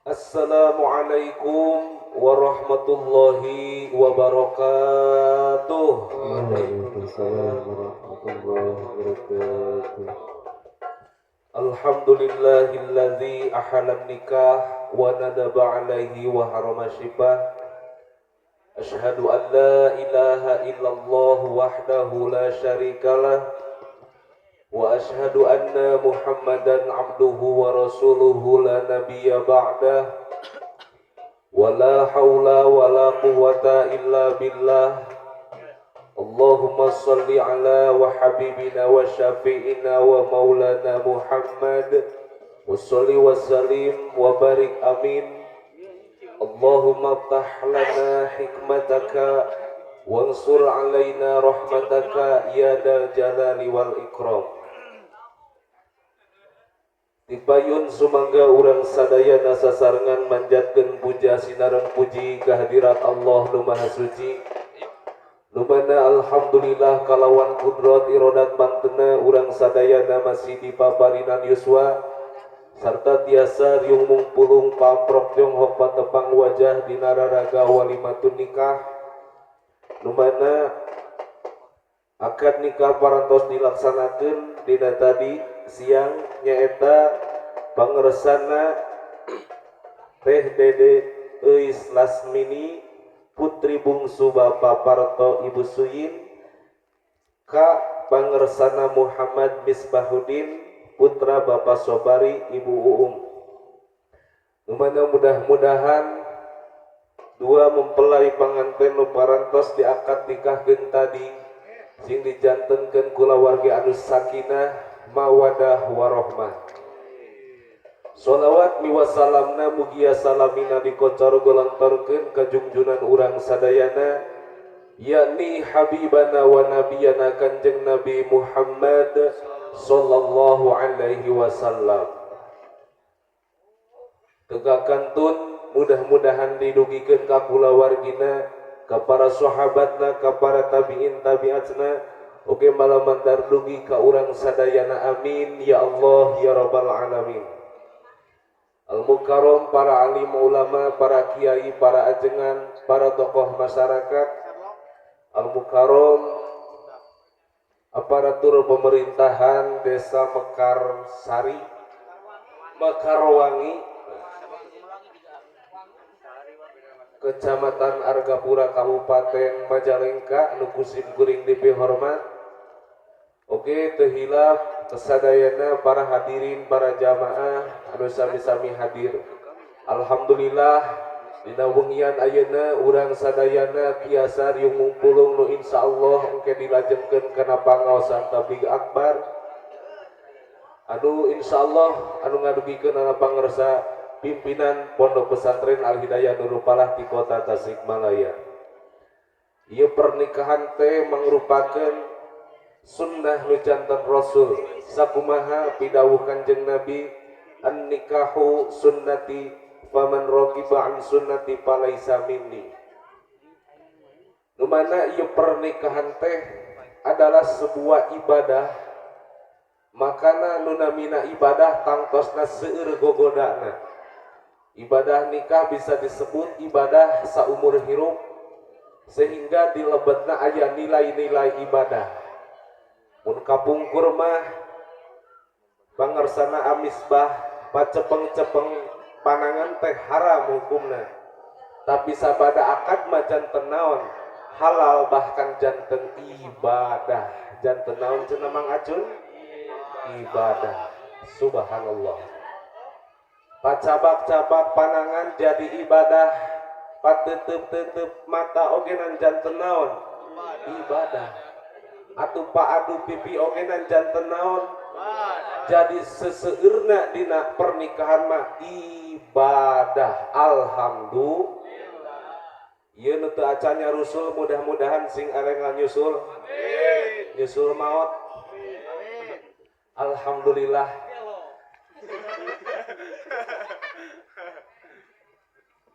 Assalamualaikum warahmatullahi wabarakatuh. Waalaikumsalam warahmatullahi wabarakatuh. Alhamdulillahilladzi ahalan nikah wa nadaba alaihi wa harama syibah. Asyhadu an la ilaha illallah wahdahu la syarikalah wa asyhadu anna Muhammadan abduhu wa rasuluhu la nabiyya ba'dah. Wa la haula wa la quwwata illa billah. Allahumma salli ala wa habibina wa syafi'ina wa maulana Muhammad wa salli wa sallim wa barik, amin. Allahumma ftah lana hikmataka wansur alaina rahmataka ya dal jalali wal ikram. Tipayun sumangga urang sadayana sasarengan manjatkeun puja sinareng puji kehadirat Allah nu Maha Suci. Nu mana alhamdulillah kalawan kudrat irodat mantena urang sadayana masih dipaparinan yuswa sarta tiasa riung mungpulung pamprok jonghok patepang wajah dina raraga walimatun nikah. Nu mana akad nikah parantos dilaksanakeun dina tadi siang, nyaeta pangersana Teh Dede Euis Lasmini, putri bungsu Bapak Parto, Ibu Suyin, ka pangersana Muhammad Misbahuddin, putra Bapak Sobari, Ibu Uum. Nu mana mudah-mudahan dua mempelai panganten nu parantos diakad nikahkeun tadi sing dijantenkeun kulawargi anu sakinah, mawadah, warohmah. Sholawat miwa salamna mugia salamina dikocor golontorkeun ka jungjunan urang sadayana, yakni habibana wa nabiyana Kanjeng Nabi Muhammad sallallahu alaihi wasallam. Tegakan tun mudah-mudahan didugikeun ka kulawargina, ka para sahabatna, ka para tabiin tabiatna, oge malamandar dugi ka urang sadayana, amin ya Allah ya rabbal alamin. Al Mukarram, para alim ulama, para kiai, para ajengan, para tokoh masyarakat. Al Mukarram, aparatur pemerintahan Desa Mekar Sari, Mekarwangi, Kecamatan Argapura, Kabupaten Majalengka, nu ku sim kuring dipihormat. Oke, teu hilap kesadayana para hadirin, para jamaah anu sami-sami hadir. Alhamdulillah dina wengian ayeuna urang sadayana tiasa riung ngumpulung nu insyaallah engke dilajengkeun kana pangaosan tabligh akbar. Anu insyaallah anu ngadugikeun ana pangersa pimpinan Pondok Pesantren Al Hidayah Nurul Falah di Kota Tasikmalaya. Ieu pernikahan teh mangrupakeun sunnah nu janten Rasul, sakumaha pidawuh Kanjeng Nabi, "An nikahu sunnati, faman ragiba an sunnati falaisa minni." Nu mana ieu pernikahan teh adalah sebuah ibadah, makana nu namina ibadah tangtosna seueur gogodana. Ibadah nikah bisa disebut ibadah saumur hirup, sehingga dilebetna aya nilai-nilai ibadah. Mun kapungkur mah pangersana amisbah pacepeng-cepeng panangan teh haram hukumna, tapi sabada akad mah janten naon? Halal, bahkan janten ibadah. Janten naon cenah, Mang Acun? Ibadah. Subhanallah, pacabak-cabak panangan jadi ibadah, patetep-tetep mata ogenan janten naon? Ibadah. Atuh paadu pipi ogenan janten naon? Jadi seseueurna dina pernikahan mah ibadah. Alhamdulillah. Ieu nu teu acan rusul mudah-mudahan sing arengan nyusul. Nyusul maot. Alhamdulillah.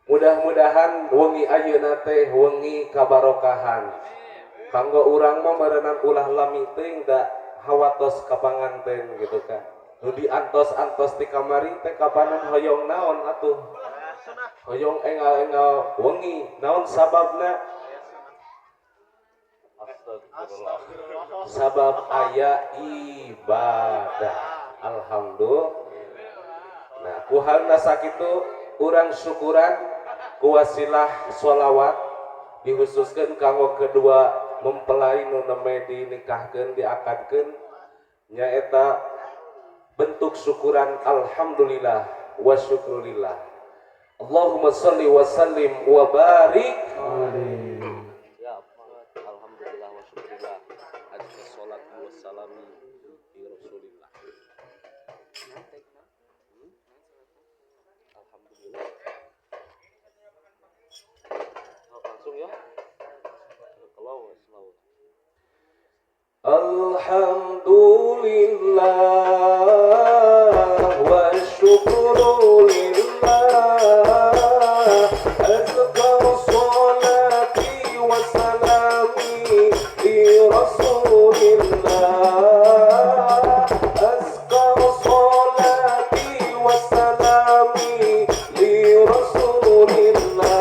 Mudah-mudahan wengi ayeuna teh wengi kabarokahan. Kanggo urang mah meureunan ulah lami teuing da hawatos ka panganten gitu kan. Nu diantos-antos ti kamari teh kapanan hoyong naon atuh. Hoyong engal-engal wengi naon sababna? Sabab aya ibadah. Alhamdulillah. Nah, ku halna sakitu urang syukuran ku wasilah sholawat dihususkeun kanggo kedua mempelai nu nembe dinikahkeun diakadkeun nyaeta bentuk syukuran alhamdulillah wa syukrulillah. Allahumma salli wa sallim wa barik. Ya, alhamdulillah wa syukurillah. Azka salatu wassalami li Rasulillah. Alhamdulillah. Langsung ya. Kalau alhamdulillah wa syukrulillah. Azka salati wa salami li Rasulillah. Azka salati wa salami li Rasulillah.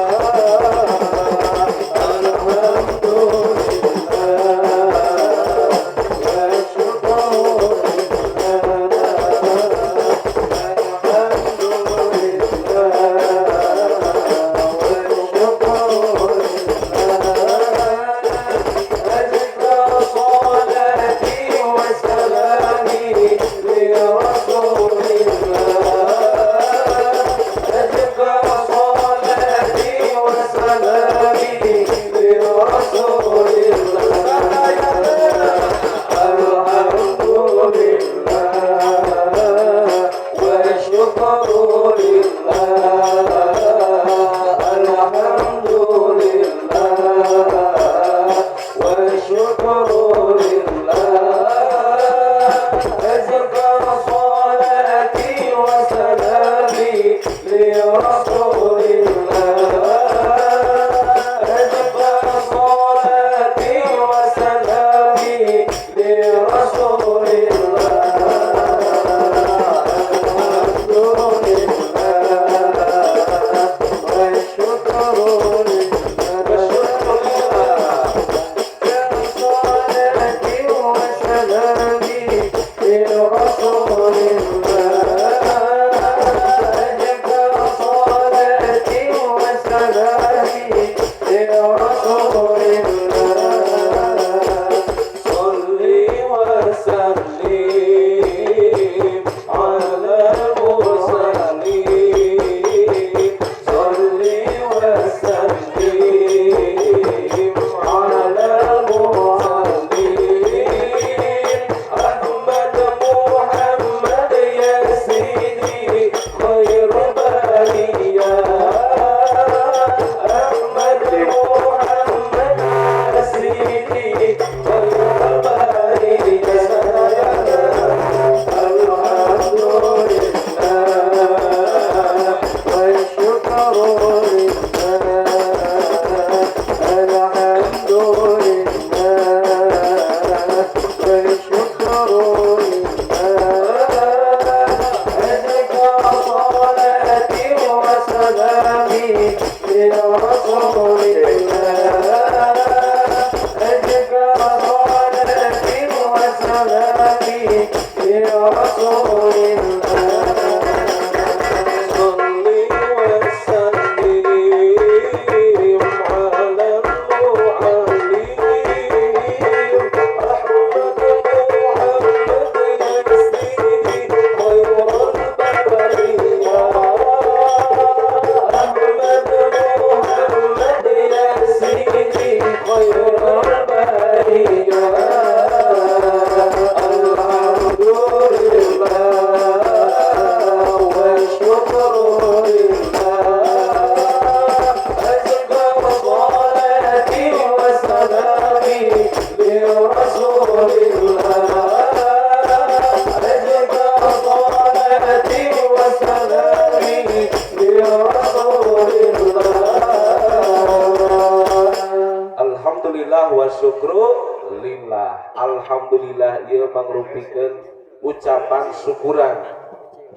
Alhamdulillah ieu mangrupikeun ucapan syukuran.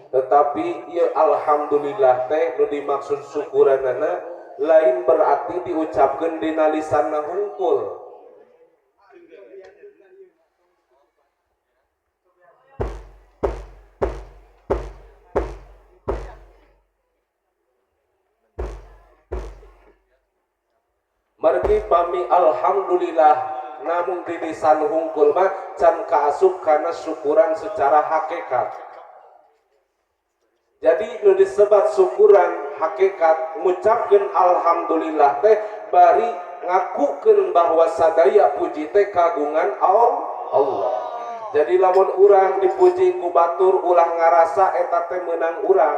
Tetapi ieu alhamdulillah teh nu dimaksud syukuranana lain berarti diucapkeun dina lisanna hungkul. Margi pami alhamdulillah namun di lisan hungkul mah can kaasup kana syukuran secara hakikat. Jadi nu disebat syukuran hakikat ngucapkeun alhamdulillah teh bari ngakukeun bahwa sadaya puji teh kagungan Allah. Jadi lamun urang dipuji ku batur ulah ngarasa eta teh meunang urang.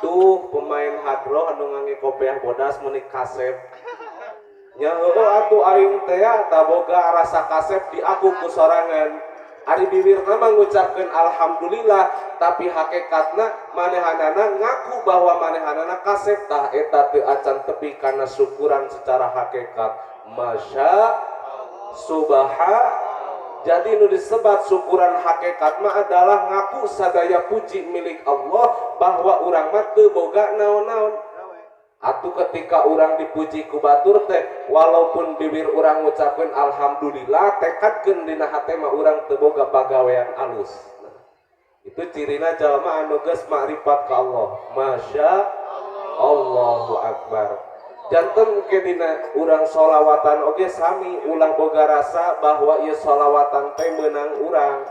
Tuh pemain hadroh anu ngangge kopiah bodas meuni kasep. Nya heueuh atuh aing teh taboga rasa kasep di aku ku sorangan. Ari bibirna mah ngucapkeun alhamdulillah tapi hakikatna manehanana ngaku bahwa manehanana kasep tah eta teu acan tepi kana syukuran secara hakikat. Masya subha. Jadi nu disebat syukuran hakikat mah adalah ngaku sadaya puji milik Allah bahwa urang mah teu boga naon-naon. Atuh ketika urang dipuji ku batur teh walaupun bibir urang ngucapkeun alhamdulillah tekadkeun dina hate mah urang teu boga pagawean alus. Nah, itu cirina jalma anu geus makrifat ka Allah. Masya Allahu Akbar. Janten ke dina urang sholawatan oge sami ulah boga rasa bahwa ieu sholawatan teh meunang urang.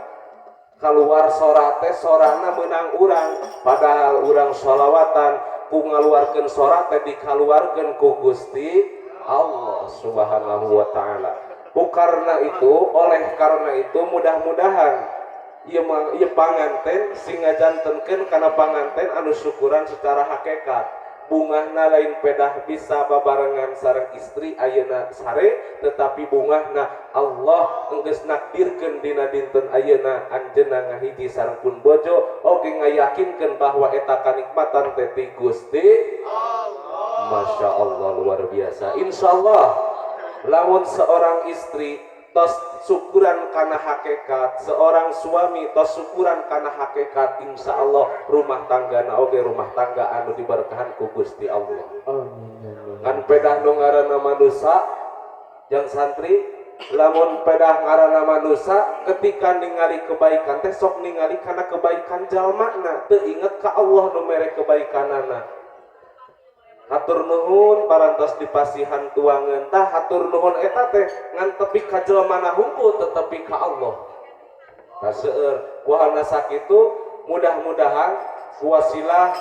Kaluar sora teh sorana meunang urang, padahal urang sholawatan ku ngaluarkeun sora teh dikaluarkeun ku Gusti Allah Subhanahu wa taala. Ku karena itu, oleh karena itu mudah-mudahan ieu panganten sing ngajantenkeun kana panganten anu syukuran secara hakikat. Bungahna lain pedah bisa babarengan sareng istri ayeuna sare, tetapi bungahna Allah enggeus nakdirkeun dina dinten ayeuna anjeunna ngahiji sareng pun bojo oge ngayakinkeun bahwa eta kanikmatan teh ti Gusti Allah. Masya Allah luar biasa. Insyaallah lamun seorang istri tos syukuran kana hakikat, seorang suami tos syukuran kana hakikat, insya Allah rumah tangga na oge rumah tangga anu diberkahan ku Gusti Allah. Amin. Kan pedah nu ngaranna manusa jang santri, lamun pedah ngaranna manusa ketika ningali kebaikan teh sok ningali kana kebaikan jalmana, teu inget ka Allah nu mere kebaikanana. Hatur nuhun parantos dipasihan tuangan tah hatur nuhun eta teh ngan tepi ka jelema hungkul tetapi ka Allah. Tah seueur kuahana sakitu mudah-mudahan kuwasilah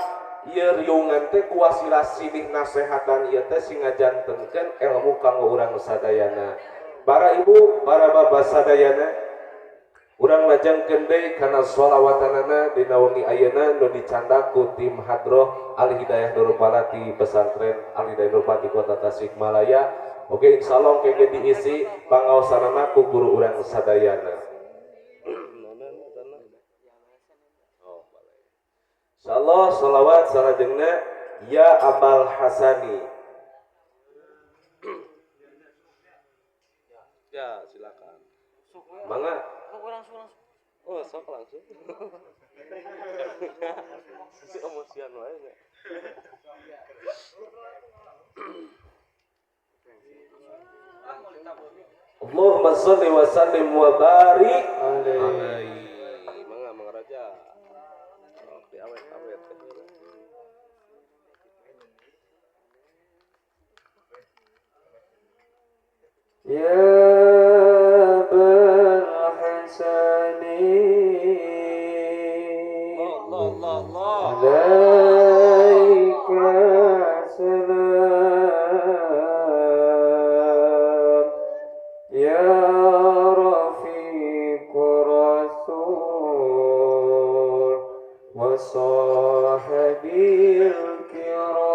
ieu riungan teh kuwasilah silih nasehatan ieu teh sing ngajantenkeun ilmu kanggo urang sadayana. Para ibu, para bapak sadayana, urang lajengkeun deui kana sholawatanana dina wengi ayeuna nu dicandak ku tim Hadroh Al Hidayah Nurul Falah di pesantren Al Hidayah Nurul Falah di Kota Tasikmalaya. Oke, insyaallah engke diisi pangaosanana ku guru urang sadayana. Insyaallah sholawat salajengna ya Abal Hasani. Ya, silakan. Mangga. Oh, sok langsung. Si emosian wae nya. Allahumma sholli wa sallim wa barik alaihi. Mangga Mang Raja. Sok diawet-awet. Ya Abal Hasani Allah Allah Allah. Alaika salam ya Rafiq Rasul wa sahabil kiram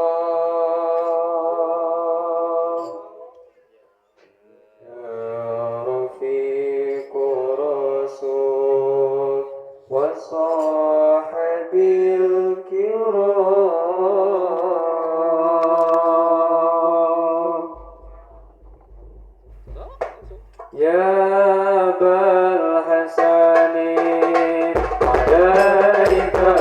ya Rafiq Rasul wa sahabil kiram ya Abal Hasani alaika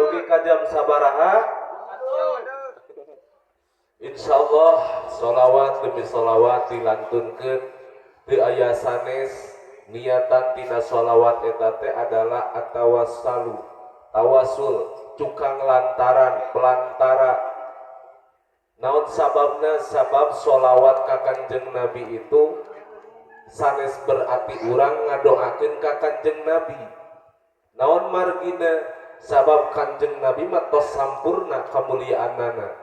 Dugi ka jam sabaraha? Insyaallah sholawat demi sholawat dilantunkeun teu aya sanes niatan tina sholawat eta teh adalah atawassalu, tawasul, cukang lantaran, pelantara. Naon sababna? Sabab sholawat ka Kanjeng Nabi itu sanes berarti urang ngadoakeun ka Kanjeng Nabi. Naon margina? Sabab Kanjeng Nabi mah tos sampurna kamuliaanana.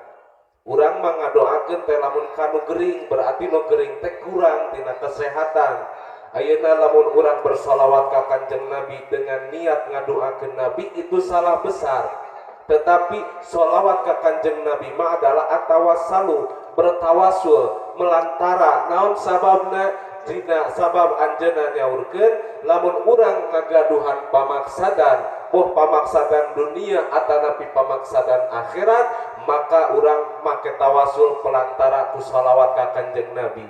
Urang mah ngadoakeun teh lamun kanu gering, berarti nu gering teh kurang tina kesehatan. Ayeuna lamun urang bersolawat ka Kanjeng Nabi dengan niat ngadoakeun Nabi itu salah besar. Tetapi sholawat ka Kanjeng Nabi mah adalah atawassalu, bertawasul, melantara. Naon sababna? Dina sabab anjeunna nyaurkeun lamun urang ngagaduhan pamaksadan, boh pamaksadan dunia atanapi pamaksadan akhirat, maka urang make tawasul pelantara ku sholawat ka Kanjeng Nabi.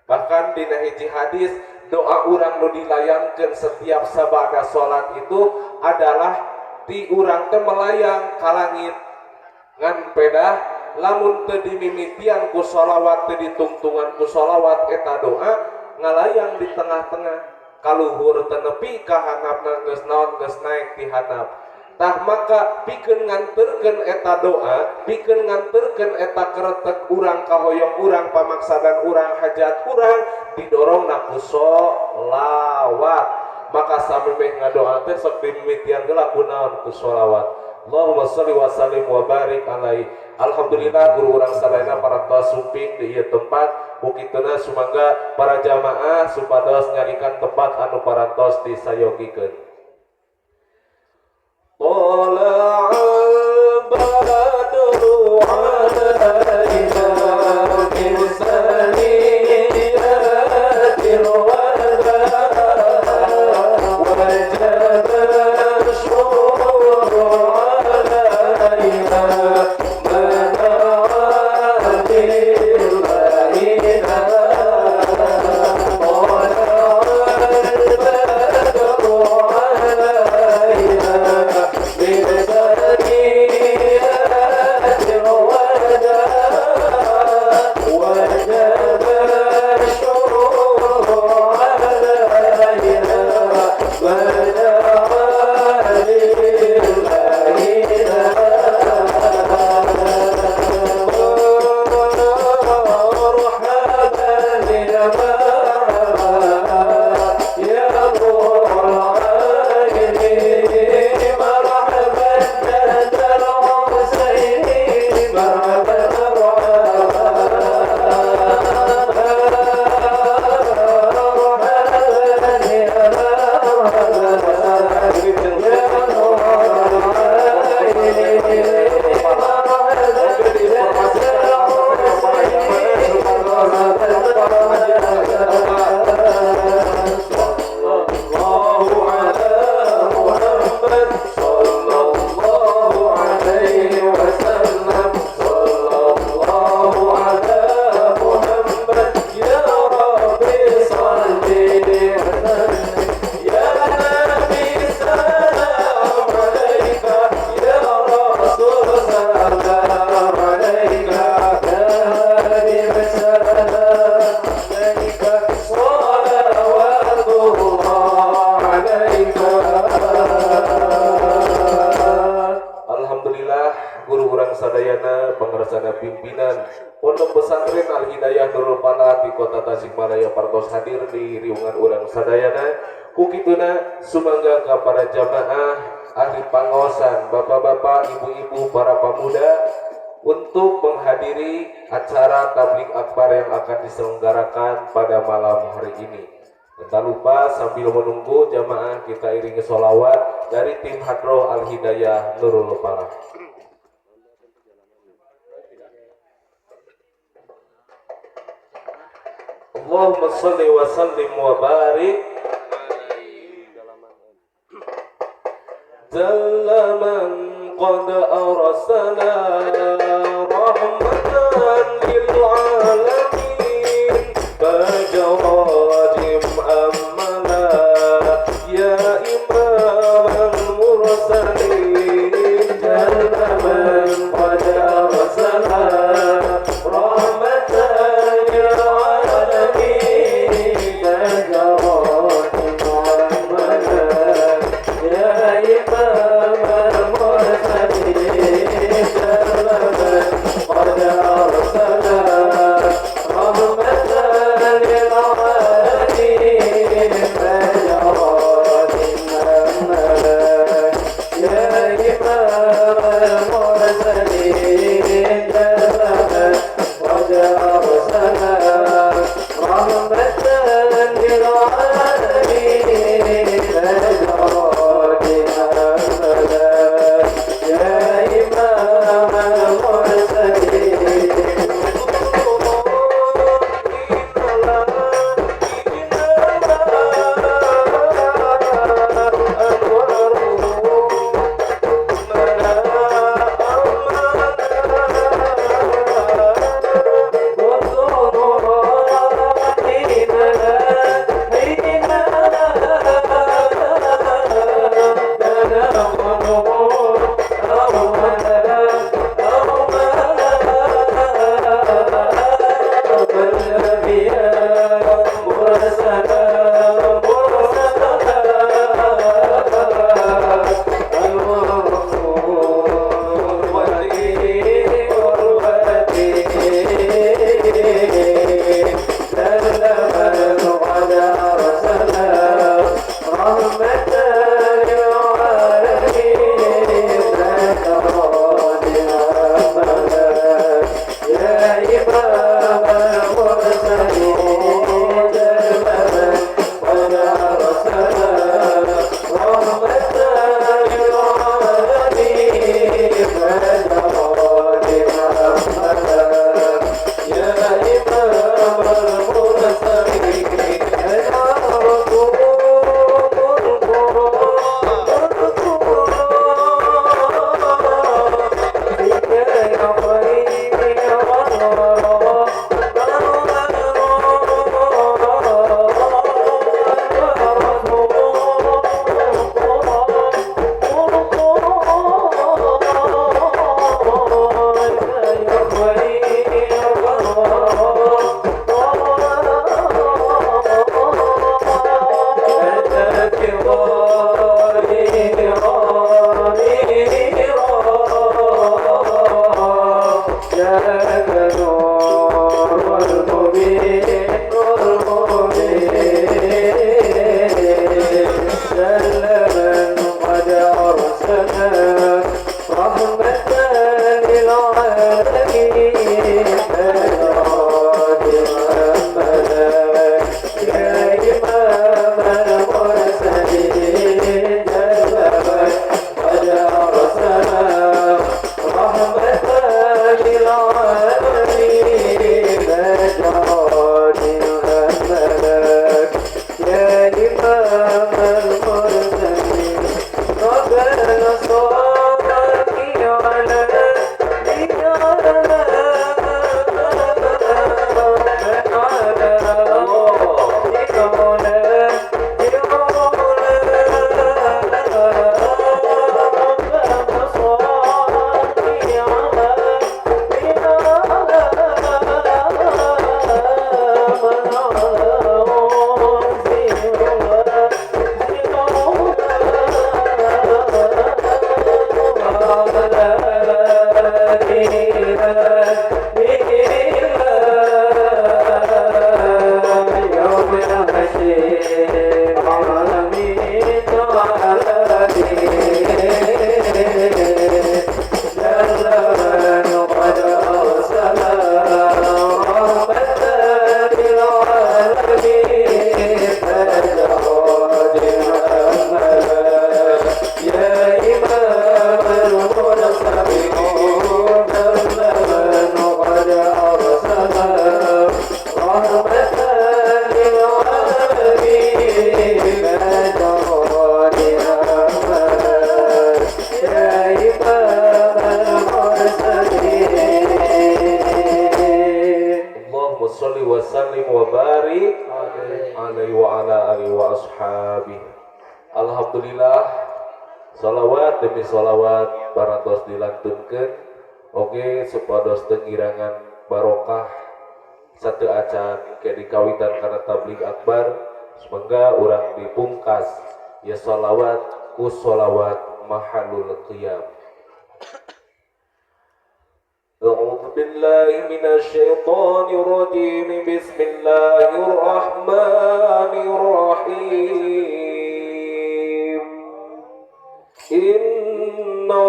Bahkan dina hiji hadis, doa urang nu dilayangkeun setiap sabada salat itu adalah ti urang teh melayang ka langit. Ngan pedah lamun teu dimimitian ku sholawat, teu ditungtungan ku sholawat, eta doa ngalayang di tengah-tengah, kaluhur teu nepi ka handapna, geus naon, geus naik di handap. Tah maka pikeun nganterkeun eta doa, pikeun nganterkeun eta keretek urang, kahoyong urang, pamaksadan urang, hajat urang, didorongna ku sholawat. Maka samemeh ngadoa teh sok dimimitian heula ku naon? Ku sholawat. Allahumma sholli wa sallim wa barik alaihi. Alhamdulillah guru urang sadayana parantos sumping di ieu tempat. Mukituna sumangga para jamaah supados nyarikan tempat anu parantos disayogikeun. Tola'al badru alaina min saniyatil wada wajaba syukru alaina pimpinan Pondok Pesantren Al Hidayah Nurul Falah di Kota Tasikmalaya parantos hadir di riungan urang sadayana. Kukituna sumangga ka para jamaah ahli pangaosan, bapak-bapak, ibu-ibu, para pemuda untuk menghadiri acara tabligh akbar yang akan diselenggarakan pada malam hari ini. Dan tak lupa sambil menunggu jamaah kita iringi sholawat dari tim Hadroh Al Hidayah Nurul Falah. Allahumma sholli wa sallim wa barik jalla man qad arsala rahmatan lil alamin fajarajim amala ya imam al mursalin. إمام المرسلين جل قد أرسل رحمة للعالمين يا إمام المرسلين. Alhamdulillah, salawat demi salawat parantos dilantunkeun oge supados tengirangan barokah satu acan ke dikawitan karena tabligh akbar semoga urang dipungkas ya salawat ku salawat mahalul qiyam. A'udzu billahi minasyaitonir rajim. Bismillahirrahmanirrahim. Inna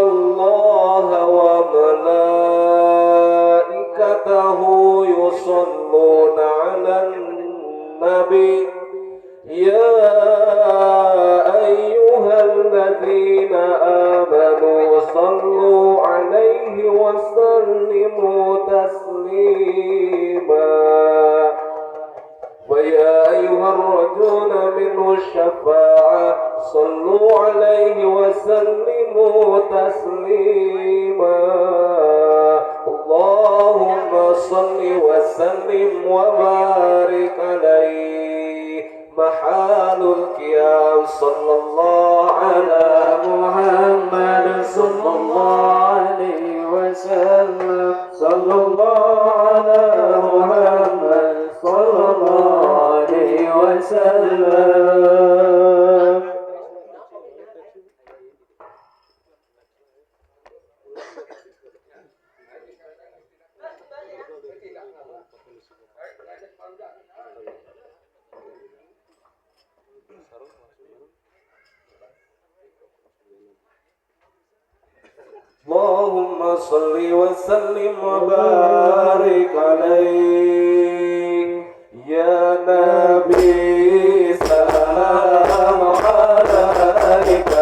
وملائكته يصلون على النبي يا أيها الذين آمنوا صلوا عليه وسلموا تسليما. ويا أيها الرجون منه الشفاعة صلوا عليه وسلموا تسليما. اللهم صل وسلم وبارك عليه. محال القيام. صلى الله على محمد صلى الله عليه وسلم. صلى الله على محمد صلى الله عليه وسلم. اللهم صل وسلم وبارك عليه. يا نبي سلام عليك.